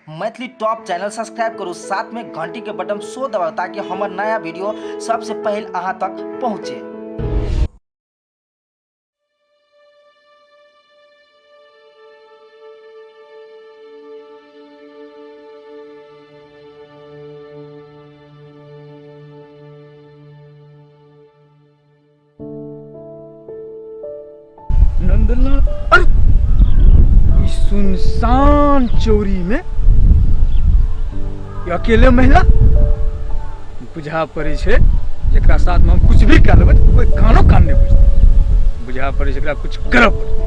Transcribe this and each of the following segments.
Maithili top channel subscribe करू, साथ में घंटी के बटन सो दबाउ ताकि हमर नया वीडियो सबसे पहले अहाँ तक पहुँचे। नंदलाल, अरे ई सुनसान चोरी में ई अकेले महिला बुझा पड़े छै, जेकरा साथ में हम कुछ भी कए लेबै तऽ कोई कानो कान नहीं बुझतै। बुझा पड़े छै एकरा कुछ करऽ पड़तै।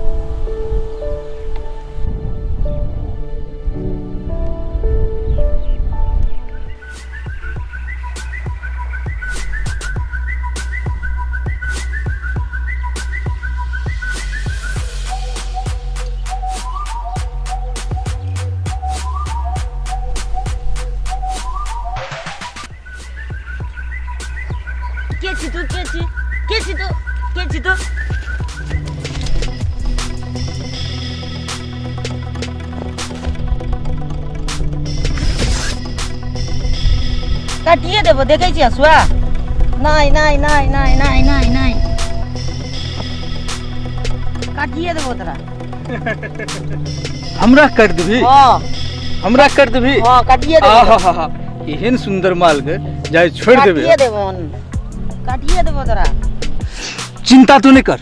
के छी तू? के छी? के छी तू? के छी तू? काटिए देबो, देखै छी हसुआ। नहीं नहीं नहीं नहीं नहीं नहीं नहीं, काटिए देबो तोरा। हमरा काटि देबही? हाँ। हमरा काटि देबही? हाँ, काटिए देबो। आहा, एहन सुंदर माल के जाय छोड़ देबे। काटिए देबो, काटिए देबो तोरा। चिंता तू नहीं कर,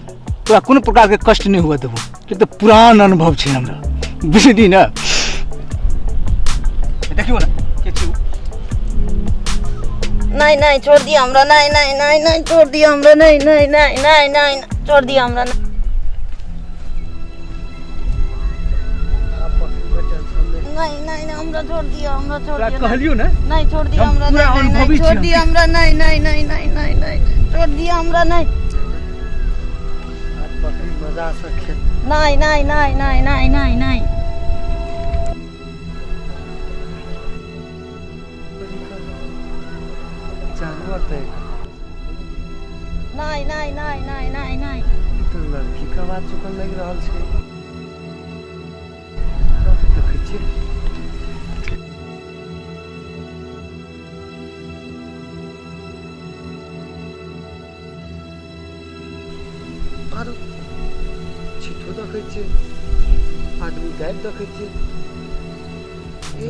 तोरा कोनो प्रकार के कष्ट नहीं हुआ देबो, किया तऽ पुरान अनुभव छै हमरा, बुझली ना। देखियो ना के छी। नहीं नहीं, छोड़ दिया हमरा। नहीं नहीं नहीं नहीं, छोड़ दिया हमरा। नहीं नहीं नहीं नहीं नहीं, छोड़ दिया हमरा। नहीं नहीं नहीं, हमरा छोड़ दिया, हमरा छोड़ तोरा दिया। कहलियो ना। नहीं, छोड़ दिया हम हमरा। पूरा नहीं नहीं अनुभवी नहीं, छोड़ छी हम। दिया हमरा। नहीं नहीं नहीं नहीं नहीं नहीं, छोड़ दिया हमरा। नहीं बकरी मजा से खेत। नहीं नहीं नहीं नहीं नहीं नहीं नहीं। जानवर तऽ नहीं नहीं नहीं नहीं नहीं नहीं। ई तऽ लड़की के आवाज चुकल लागि रहल छै। देखै छियै। आरो छिट्ठो देखै छियै, आदमी गायब देखै छियै। ए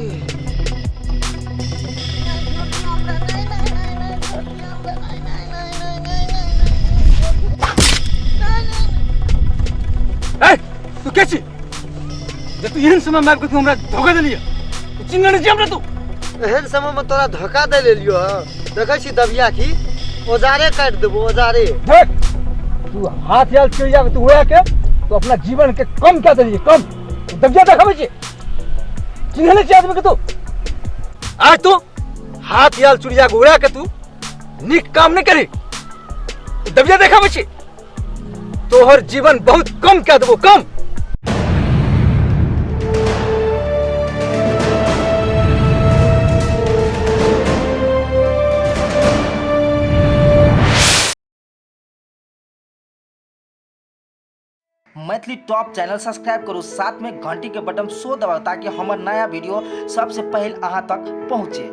नहीं, छोड़ दिया हमरा। नहीं नहीं नहीं नहीं, छोड़ दिया हमरा। नहीं नहीं नहीं नहीं नहीं नहीं नहीं नहीं। ए तू के छी जे तू एहन समय में आबि के तू हमरा धोखा देलियै? तू चिन्ह नहि छी हमरा तू? एहन समय में तोरा धोखा दे लेलियो हँ। देखै छी दबिया की औजारे काटि देबो, औजारे। देख तू हाथ आयल चिड़िया के तू उड़ा के तू अपना जीवन के कम क्या देलियै, कम तू दबिया देखाबै छी। चिन्ह नहि छी आदमी के तू? आज तू हाथ आयल चिड़िया के उड़ा के तू नीक काम नहीं करी, दबिया देखाबै छी। तोहर जीवन बहुत कम कह देबो, कम। मैथिली टॉप चैनल सब्सक्राइब करू, साथ में घंटी के बटन सो दबाउ ताकि हमर नया वीडियो सबसे पहले अहाँ तक पहुँचे।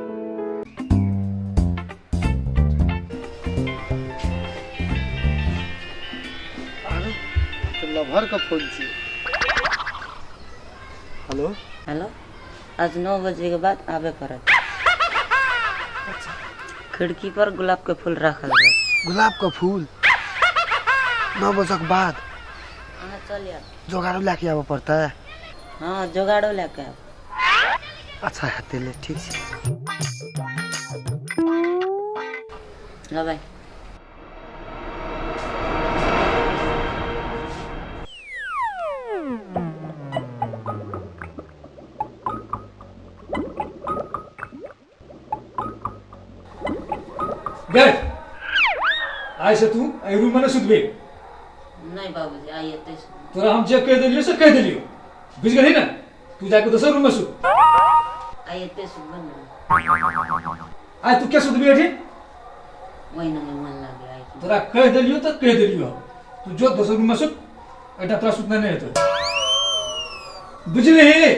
अरे तो लभर का फोन छी। हेलो। हेलो, आज 9 बजे के बाद आवे पड़त। खिड़की पर गुलाब के फूल रखल रह। गुलाब का फूल 9 बजे के बाद? हाँ, चल यार। जोगाड़ो लेके आबऽ पड़तै? हाँ, जोगाड़ो लेके आब। अच्छा हेतै, ले ठीक छै। ल भाई। गए आइ से तू एहि रूम में नहीं सुतबी। नहीं बाबूजी, आइ एतै सुतबै। तोरा हम जे कहि देलियौ से कहि देलियौ, बुझि गेलही ने? तू जाके दोसर रूम में सुत। आइ एतै सुतबै ने। आइ तू के सुतबी एठी? ओहिना नहि मन लागे आइ। तोरा कहि देलियौ तऽ कहि देलियौ, तू जो दोसर रूम में सुत, एहिठाम तोरा सुतनाइ नहि हेतौ, बुझलिही?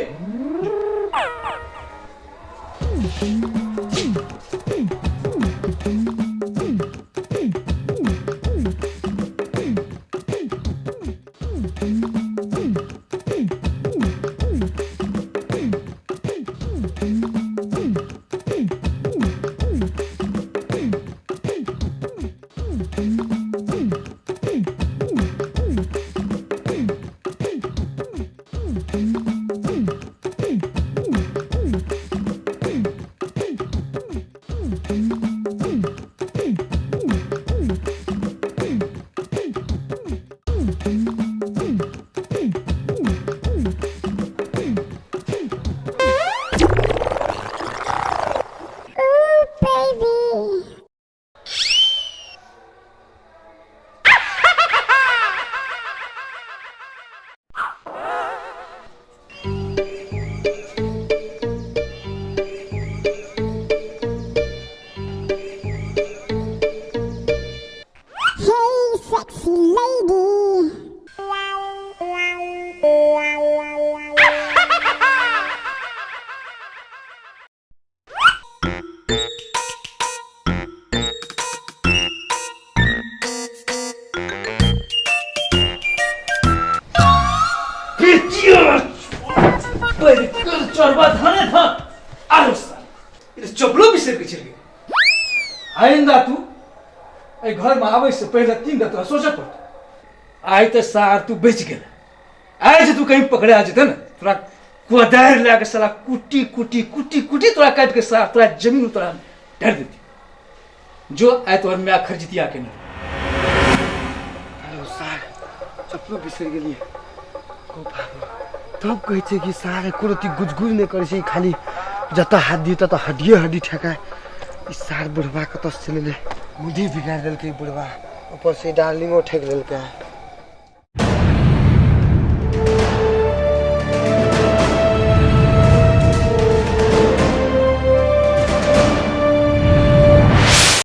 चरबा धाने धान आरो साल चपलो बिसरि के चलि गेल। आइंदा तू एहि घर में आबै से पहिले 3 बेर तोरा सोचऽ पड़तौ। आइ तऽ सार तू बचि गेल, आइ जे तू कहीं पकड़ा जेतै ने तोरा कोदारि लए के साला कुटी कुटी कुटी कुटी तोरा काटि के सार तोरा जमीन तोरा ढारि देती। जो आइ तोहर माय खरजितिया के नहि। सार चपलो बिसरि गेलियै। तब कहै छै कि सार एको रत्ती गुजगुज नहि करै छै, खाली जतऽ हाथ दियौ ततऽ हड्डिए हड्डी ठेकाय। ई सार बुढ़बा कतऽसँ चलि एलै, मुदी बिगाड़ि देलकै बुढ़बा, ऊपरसँ डार्लिंगो ठकि लेलकै।